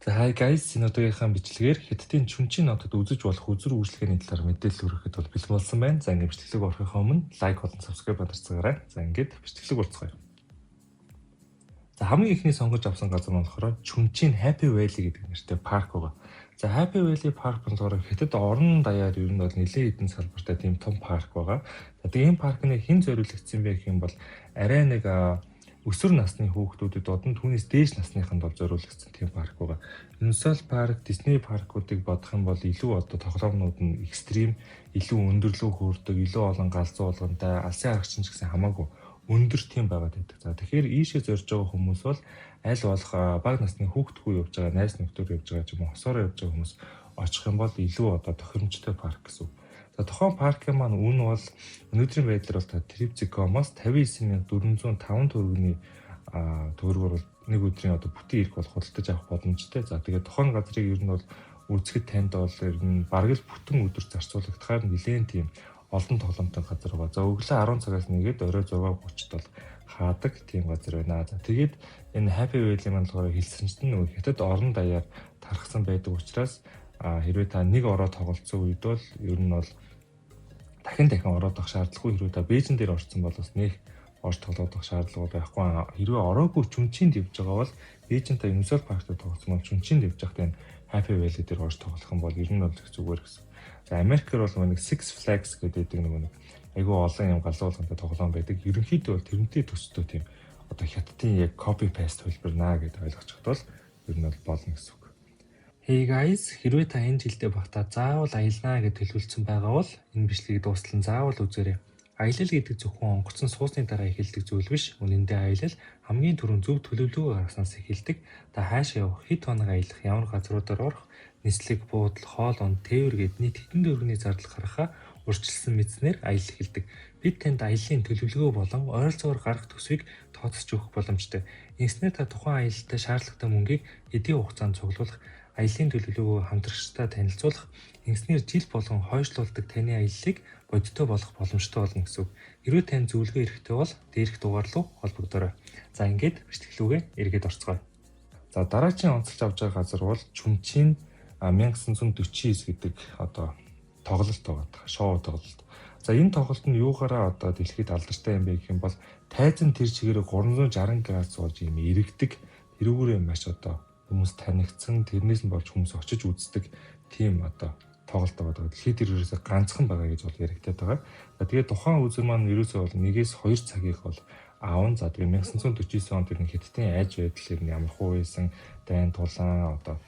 За, hi guys, энэ удаагийнхаа бичлэгээр Хятадын Чүнчин хотод үзэж болох үзүүр үйлчилгээний талаар мэдээлэл хүргэхэд бол бэлэн болсон байна. За, ингээд бичлэг рүү орохынхоо өмнө like болон subscribe дарцгаарай. За, ингээд бичлэг рүү орцгоё. За, хамгийн эхний сонгож авсан газар нь болохоор Чүнчин Happy Valley гэдэг нэртэй парк байгаа. За, Happy Valley парк болохоор Хятад орон даяар ер нь бол нэлээд хэдэн салбартай тийм том парк байгаа. За, тэгээ энэ паркны хэн зориулагдсан бэ гэх юм бол арай нэг өсвөр насны хүүхдүүдэд болон түүнээс дээш насныханд бол зориулагдсан тийм парк байгаа. Universal парк, Disney паркуудыг бодох юм бол илүү одоо тоглоомнууд нь extreme, илүү өндөрлөө хөөрдөг, илүү олон галзуу болгонтой, алсын харагч ч гэсэн хамаагүй өндөр тийм байгаад байдаг. За, тэгэхээр ийшээ зорж байгаа хүмүүс бол аль болох бага насны хүүхдгүй явж байгаа, найз нөхдөр явж байгаа ч юм уу, хосоороо явж байгаа хүмүүс очих юм бол илүү одоо тохиромжтой парк гэсэн үг. За, тухайн паркын маань үн бол өнөөдрийн байдлаар бол Trip.com-оос 59,405 төгрөгийн төгрөгөөр бол нэг өдрийн одоо бүтэн эрх бол худалдаж авах боломжтой. За, тэгээд тухайн газрыг ер нь бол үзэхэд танд бол ер нь бараг л бүтэн өдөр зарцуулагдахаар нэлээд тийм олон тоглоомтой газар байгаа. За, өглөө 10 цагаас нэгээд орой 6:30-д бол хаадаг тийм газар байна. За, тэгээд энэ Happy Valley маань болохоор хэлсэнчтэн нөгөө Хятад орон даяар тархсан байдаг учраас хэрвээ та нэг ороо тоглолцсон үед бол ер нь бол дахин дахин ороод авах шаардлагагүй. Хэрвээ та Бээжин дээр орсон бол бас нэх орж тоглоод авах шаардлага байхгүй. Хэрвээ ороогүй Чүнчинд явж байгаа бол Бээжин та Universal Park дээр тоглосон бол Чүнчинд явж байхдаа энэ Happy Valley дээр орж тоглох юм бол ер нь бол их зүгээр гэсэн. За, Америкээр бол нэг Six Flags гэдэг нэг айгүй олон юм галзуу болгонтой тоглоом байдаг. Ерөнхийдөө бол тэрнтэй төстэй тийм одоо Хятадын яг copy paste хэлбэр наа гэдээ ойлгочиход бол ер нь бол болно гэсэн үг. Hey guys, хэрвээ та энэ жилдээ багтаа заавал аялнаа гэж төлөвлөсөн байгаа бол энэ бичлэгийг дуустал нь заавал үзээрэй. Аялал гэдэг зөвхөн онгоцон суусны дараа эхэлдэг зүйл биш. Үнэн дээр аялал хамгийн түрүүнд зөв төлөвлөгөө гаргаснаас эхэлдэг. Та хаашаа явах, хэд хоног аялах, ямар газруудаар орох, нислэг, буудал, хоол унд, тээвэр гээд нийт хэдэн төгрөгийн зардал гаргахаа урьдчилсан мэдснээр аялал эхэлдэг. Бид танд аяллаа төлөвлөгөө болон ойролцоогоор гарах төсвийг тооцож өгөх боломжтой. Ингэснээр та тухайн аялалтай шаардлагатай мөнгийг хэдийн хугацаанд цуглуулах, аяллаа төлөвлөгөөгөө хамтрагчтай танилцуулах, ингэснээр жил болгон хойшлуулдаг таны аяллыг бодиттой болгох боломжтой болно гэсэн үг. Хэрвээ танд зөвлөгөө хэрэгтэй бол дээрх дугаар руу холбогдоорой. За, ингээд бичлэг лүүгээ эргээд орцгоё. За, дараагийн онцолж авч байгаа газар бол Чүнчин 1949 гэдэг одоо тоглолт байгаа. Шоу тоглолт. За, энэ тоглолт нь юугаараа одоо дэлхийд алдартай юм бэ гэх юм бол тайзан тэр чигээр 360 градус болж юм эргэдэг. Тэрүүгээрээ маш одоо хүмүүс танигдсан, тэрнээс нь болж хүмүүс очиж үздэг тийм одоо тоглолт байгаа. Дэлхийд тэр ерөөсөө ганцхан байгаа гэж бол яригдаад байгаа. За, тэгээд тухайн үзүүр маань ерөөсөө бол 1-2 цагийг бол аавн. За, тэгээд 1949 онд ер нь Хятадын айж байдал ер нь ямар хуу байсан, дайн тулаан, одоо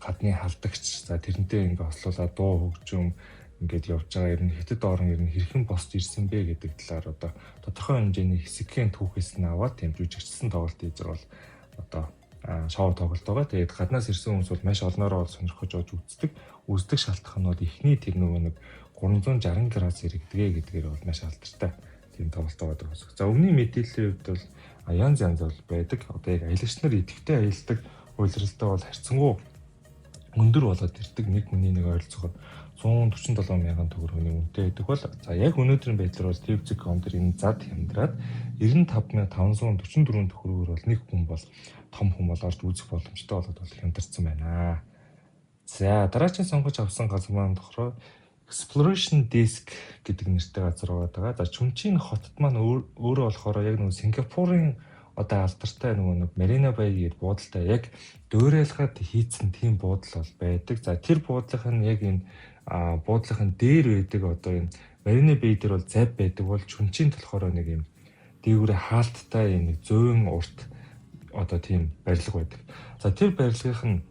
гадны халдагч, за, тэрнтэй ингээ хослуулаад дуу хөгжим ингээд явж байгаа, ер нь Хятад орон ер нь хэрхэн босч ирсэн бэ гэдэг талаар одоо тодорхой хэмжээний хэсэгхэн түүхээс нь аваад тийм жүжигчсэн тоглолт хийж байгаа бол одоо шоу тоглолт байгаа. Тэгээд гаднаас ирсэн хүмүүс бол маш олноороо бол сонирхож олж үздэг. Үздэг шалтгаан нь бол эхний тэр нөгөө нэг 360 градус эргэдэг гэдгээр бол маш алдартай тийм тоглолт байгаа гэсэн. За, өмнөний мэдээллийн хувьд бол янз янз бол байдаг. Одоо яг аялагч нар идэвхтэй аялдаг улиралтай бол харьцангуй өндөр болоод ирдэг. Нэг хүний нэг ойролцоогоор 147 мянган төгрөгийн үнэтэй байдаг бол, за, яг өнөөдрийн байдлаар бол Trip.com дээр энэ зад хямдраад 95,544 төгрөгөөр бол нэг хүн бол том хүн бол орж үзэх боломжтой болоод бол хямдарсан байна. За, дараагийн сонгож авсан газар маань болохоор Exploration Desk гэдэг нэртэй газар байгаа. За, Чүнчийн хотод маань өөрөө болохоор яг нөгөө Сингапурын одоо алдартай нөгөө нэг Marina Bay гэдэг буудалтай яг дуурайлгаад хийцэн тийм буудал бол байдаг. За, тэр буудлынх нь яг энэ буудлынх нь дээр байдаг одоо энэ Marina Bay дээр бол зав байдаг бол Чүнчинд болохоор нэг юм дээгүүрээ хаалттай юм нэг зөөн урт одоо тийм барилга байдаг. За, тэр барилгынх нь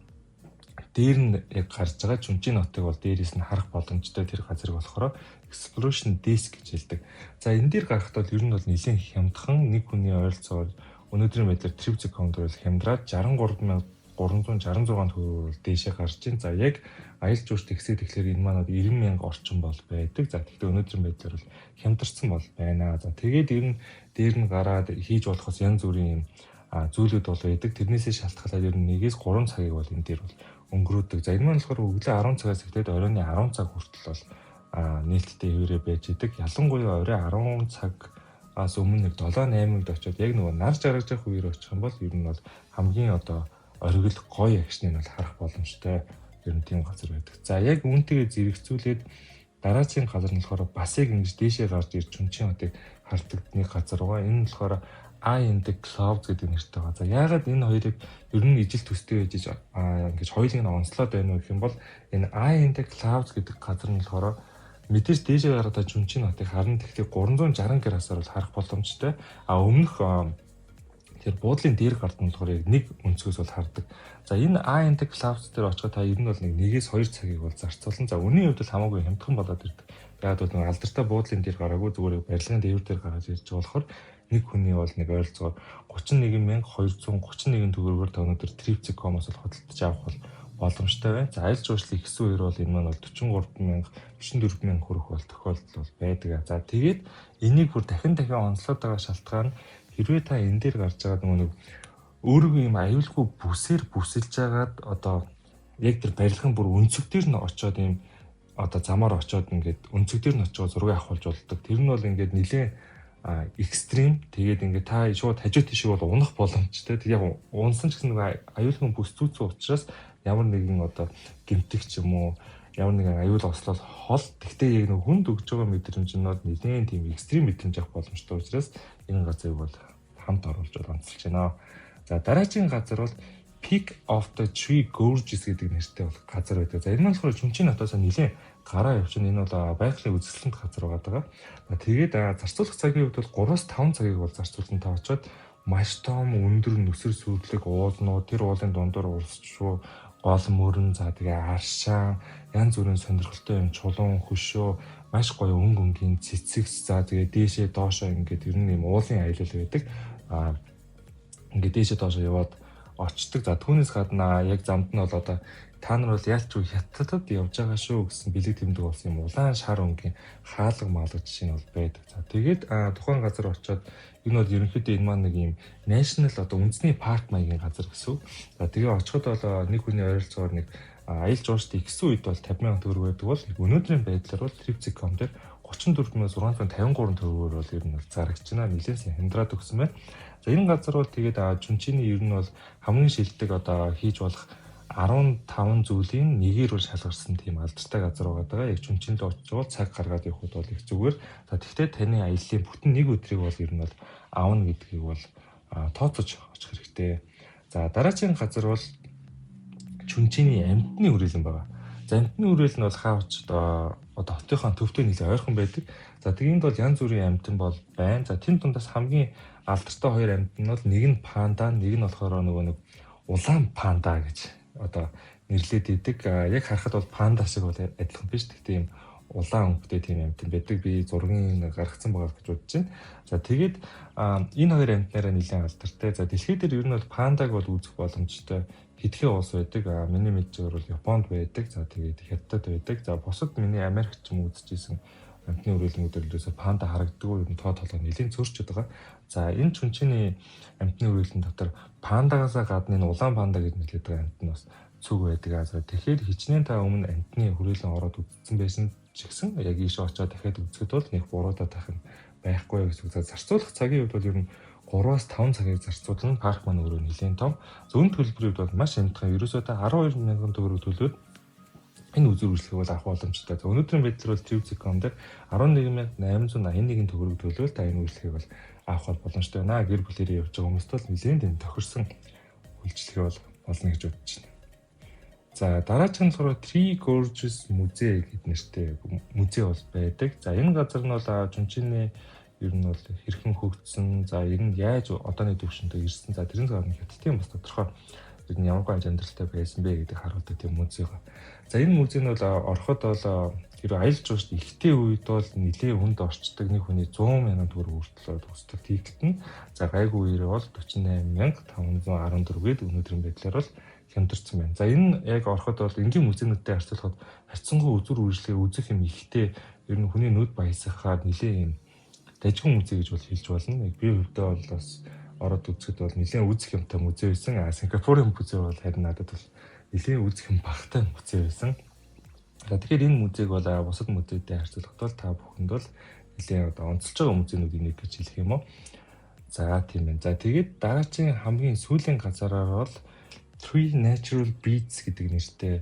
дээр нь яг гарч байгаа Чүнчийн хотыг бол дээрээс нь харах боломжтой тэр газрыг болохоор Exploration Desk гэж хэлдэг. За, энэ дээр гарахад бол ер нь бол нэлээд хямдхан, нэг хүний ойролцоогоор өнөөдрийн байдлаар Trip.com дээр бол хямдраад 63,366 төгрөгөөр бол дээшээ гарч байна. За, яг аялал жуулчлалт ихсээд тэгэхээр энэ маань 90 мянга орчим бол байдаг. За, тэгэхдээ өнөөдрийн байдлаар бол хямдарсан бол байна. За, тэгээд ер нь дээр нь гараад хийж болохоос янз бүрийн юм зүйлүүд бол байдаг. Тэрнээсээ шалтгаалаад ер нь 1-3 цагийг бол энэ дээр бол өнгөрөөдөг. За, энэ маань болохоор өглөө 10 цагаас эхлээд оройн 10 цаг хүртэл бол нээлттэй хэвээрээ байж идэг. Ялангуяа орой 10 цагаас өмнө нэг 7 8-нд очиод яг нөгөө нар жаргаж явах үеэр очих юм бол ер нь бол хамгийн одоо оргил гоё action ыг бол харах боломжтой ер нь тийм газар байдаг. За, яг үүнтэйгээ зэрэгцүүлээд дараагийн газар нь болохоор бас яг ингэж дээшээ гарч ирж Чүнчийн хотыг хардаг нэг газар байгаа. Энэ нь болохоор Eye in the Clouds гэдэг нэртэй байгаа. За, яагаад энэ хоёрыг ер нь ижил төстэй байж ингэж хоёулыг нь онцлоод байна вэ гэх юм бол энэ Eye in the Clouds гэдэг газар нь болохоор мэдээж дээшээ гараад Чүнчийн хотыг харна. Тэгэхдээ 360 градусаар бол харах боломжтой. А өмнөх тэр буудлын дээр гард нь болохоор яг нэг өнцгөөс бол хардаг. За, энэ Eye in the Clouds дээр очиход та ер нь бол нэг 1-2 цагийг бол зарцуулсан. За, үнийн хувьд бол хамаагүй хямдхан болоод ирдэг. Яг бол нэг алдартай буудлын дээр гараагүй, зүгээр барилгын дээвэр дээр гараад ирж байгаа болохоор нэг хүний бол нэг ойролцоогоор 31,231 төгрөгөөр та өнөөдөр Trip.com-оос бол худалдаж авах бол боломжтой байна. За, аялал жуулчлалын ихсэн үеэр бол энэ маань бол 43 мянга, 44 мянга хүрэх бол тохиолдол бол байдаг. За, тэгээд энийг бүр дахин дахин онцлоод байгаа шалтгаан нь хэрвээ та энэ дээр гарч байгаа нөгөө нэг өөрийгөө юм аюулгүй бүсээр бүсэлж агаад одоо яг тэр барилгын бүр өнцөг дээр нь очиод, юм одоо замаар очиод, ингээд өнцөг дээр нь очиод зураг авахулж болдог. Тэр нь бол ингээд нилээн extreme. Тэгээд ингээд та шууд хажуу тийшээ бол унах боломжтой. Тэг яг унсан ч гэсэн нэг аюулгүй бүс зүүцэн учраас ямар нэгэн одоо гэмтэх ч юм уу, ямар нэгэн аюул ослол хол. Тэгтээ яг нэг хүнд өгж байгаа мэдрэмж нь бол нэлээд тийм extreme мэдрэмж авах боломжтой учраас энэ газрыг бол хамт оруулж бол онцолж байна. За, дараагийн газар бол Peak of the Three Gorges гэдэг нэртэй бол газар байдаг. За, энэ нь болохоор Чүнчийн хотоос нэлээд гараа явчихна. Энэ бол байгалийн үзэсгэлэнт газар байгаа даа. Тэгээд зарцуулах цагийн хувьд бол 3-5 цагийг бол зарцуулсан. Та очиод маш том өндөр нүсэр сүйрлэг уулнууд, тэр уулын дундуур урсчуу гол мөрөн, за тэгээ аршаан, янз бүрийн сонирхолтой юм чулуун, хөшөө, маш гоё өнгө өнгийн цэцэг, за тэгээ дээшээ доошоо ингээд ер нь юм уулын аялал байдаг. Ингээд дээшээ доошоо яваад очдог. За, түүнээс гадна яг замд нь бол одоо та нар бол ялч Хятадд явж байгаа шүү гэсэн бэлэг тэмдэг болсон юм улаан шар өнгийн хаалга маалга жишээ нь бол байдаг. За, тэгээд тухайн газар очиод энэ бол ерөнхийдөө энэ маань нэг юм national, одоо үндэсний парк маягийн газар гэсэн. За, тэгээ очиход бол нэг хүний ойролцоогоор нэг аялал жуулчлалт ихсэн үед бол 50 сая төгрөг байдаг бол өнөөдрийн байдлаар бол Trip.com дээр 34,653 төгрөгөөр бол ер нь бол зарагч байна. Нилээн сайн хямдраад өгсөн байна. За, энэ газар бол тэгээд Чүнчиний ер нь бол хамгийн шилдэг одоо хийж болох 15 зүйлийн нэгээр бол шалгарсан тийм алдартай газар байгаа даа. Яг Чүнчинд очиж бол цаг гаргаад явхад бол их зүгээр. За, тэгвэл таны аяллаа бүтэн нэг өдрийг бол ер нь бол авна гэдгийг бол тооцож очих хэрэгтэй. За, дараагийн газар бол Чүнчиний амьтны хүрээлэн байгаа. За, амьтны хүрээлэн нь бол хаавч одоо хотынхоо төвтэй нэлээд ойрхон байдаг. За, тэнд бол янз бүрийн амьтан бол байна. За, тэнд дундаас хамгийн алдартай хоёр амьтан нь бол нэг нь панда, нэг нь болохоор нөгөө нэг улаан панда гэж одоо нэрлээд идэг. Яг харахад бол панда шиг бол адилхан биш. Гэхдээ ийм улаан өнгөтэй тийм амьтан байдаг. Би зургийн гаргацсан байгаа гэж бодож байна. За, тэгээд энэ хоёр амьтнаараа нэлээд алдартай. За, дэлхий дээр ер нь бол пандаг бол үзэх боломжтой хэдхэн улс байдаг. Миний мэдж байгаагаар бол Японд байдаг. За, тэгээд Хятадд байдаг. За, бусад миний Америкт ч юм үзчихсэн амьтны хүрээлэнгүүдээр ерөөсө панда харагддаггүй, ер нь тоо толгой нэлээд цөөрчөд байгаа. За, энэ Чүнчиний амьтны хүрээлэн дотор пандагаас гадна энэ улаан панда гэж нэрлэдэг байгаа амьтан бас цөг байдаг. За, тэгэхээр хичнээн та өмнө амьтны хүрээлэн ороод үзсэн байсан ч гэсэн яг ийшээ очиод дахиад үзэхэд бол нэг буруудаад байх юм байхгүй гэсэн үг. За, зарцуулах цагийн хувьд бол ер нь 3-аас 5 цагийг зарцуулна. Парк маань өөрөө нэлээд том. Зүүн төлбөрийн хувьд бол маш хямдхан. Ерөөсөө та 12 мянган төгрөг төлөөд энэ үзүүр үйлчилгээг бол авах боломжтой. За, өнөөдрийн байдлаар бол Trip.com дээр 11,881 төгрөг төлөөл та энэ үйлчилгээг бол авах боломжтой байна. Гэр бүлээрээ явж байгаа хүмүүст бол нэлээд тийм тохирсон үйлчилгээ бол болно гэж бодож байна. За, дараачих нь болохоор Three Gorges музей гэд нэртэй музей бол байдаг. За, энэ газар нь бол Чүнчиний ер нь бол хэрхэн хөгжсөн, за, ер нь яаж одооны түвшинд ирсэн, за, тэрэн гадна Хятадын бас тодорхой ер нь ямар гоо амьдралтай байсан бэ гэдгийг харуулдаг тийм музей байгаа. За, энэ музей нь бол ороход бол тэр аялал жуулчлалт ихтэй үед бол нэлээд хүнд орчдөг, нэг хүний 100 мянган төгрөг хүртэл төсдөг ticket нь. За, гайгүй үеэр бол 48,514 гээд өнөөдрийн байдлаар бол хямдарсан байна. За, энэ яг ороход бол энгийн музейнүүдтэй харьцуулахад харьцангуй үзүүр үйлчилгээ үзэх юм ихтэй, ер нь хүний нүд баясгахаар нэлээд юм дажгүй музей гэж бол хэлж болно. Яг би хувьдаа бол бас ороод үзэхэд бол нэлээд үзэх юмтай музей байсан. А Сингапурын музей бол харин надад бол нэлээд үзэх юм багатай музей байсан. За, тэгэхээр энэ музейг бол бусад музейтэй харьцуулахад бол та бүхэнд бол нэлээд одоо онцолж байгаа музейнүүдийн нэг гэж хэлэх юм уу. За, тийм байна. За, тэгээд дараагийн хамгийн сүүлийн газараар бол Three Natural Bridges гэдэг нэртэй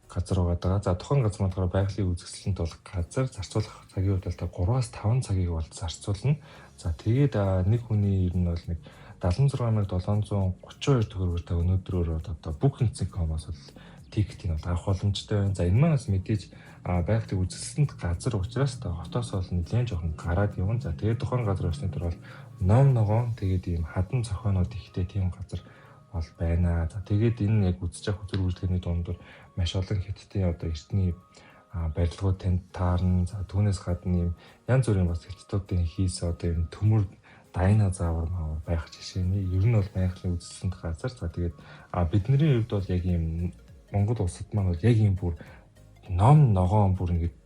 газар байгаа. За, тухайн газар маань байгалийн үзэсгэлэнт бол газар зарцуулах цагийн хувьд бол 3-аас 5 цагийг бол зарцуулна. За, тэгээд нэг хүний ер нь бол нэг 76,732 төгрөгөөр та өнөөдрөөр одоо Booking.com-оос бол ticket ийг бол авах боломжтой байна. За, энэ маань бас мэдээж байгалийн үзэсгэлэнт газар учраас та хотоос бол нэлээд жоохон гараад явна. За, тэгээд тухайн газар очсны тэр бол ном ногоон, тэгээд ийм хадан зохионууд ихтэй тийм газар бол байна. За, тэгээд энэ яг үзэж явах үзэр үйлчлэгээний дундуур маш олон хятадын одоо эртний барилгууд танд таарна. За, түүнээс гадна ийм янз бүрийн бас хятадуудын хийсэн одоо ийм төмөр динозавр мавар байх жишээний, ер нь бол байгалийн үзэсгэлэнт газар. За, тэгээд бидний хувьд бол яг ийм Монгол улсад маань бол яг ийм бүр ном ногоон, бүр ингээд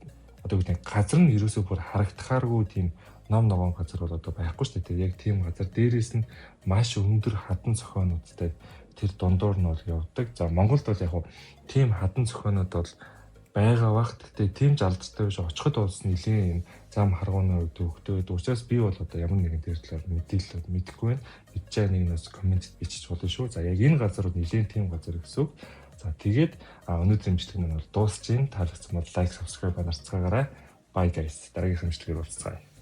одоо гэдэг газар нь ерөөсөө бүр харагдахааргүй тийм ном ногоон газар бол одоо байхгүй шүү дээ. Яг тийм газар, дээрээс нь маш өндөр хадан зохионуудтай тэр дундуур нь бол явдаг. За, Монголд бол яг тийм хадан зохионууд бол байгаа бах. Гэхдээ тийм ч алдартай биш, очиход бол нэлээд юм зам харгууны хувьд төвөгтэй байдаг. Учраас би бол одоо ямар нэгэн тэр талаар мэдээлэл мэдэхгүй байна. Мэдж байгаа нэг нь бас comment д бичиж болно шүү. За, яг энэ газар бол нэлээд тийм газар гэсэн үг. За, тэгээд өнөөдрийн бичлэг маань бол дуусч байна. Таалагдсан бол like, subscribe дарцгаагаарай. Bye guys. Дараагийн бичлэгээр уулзцгаая.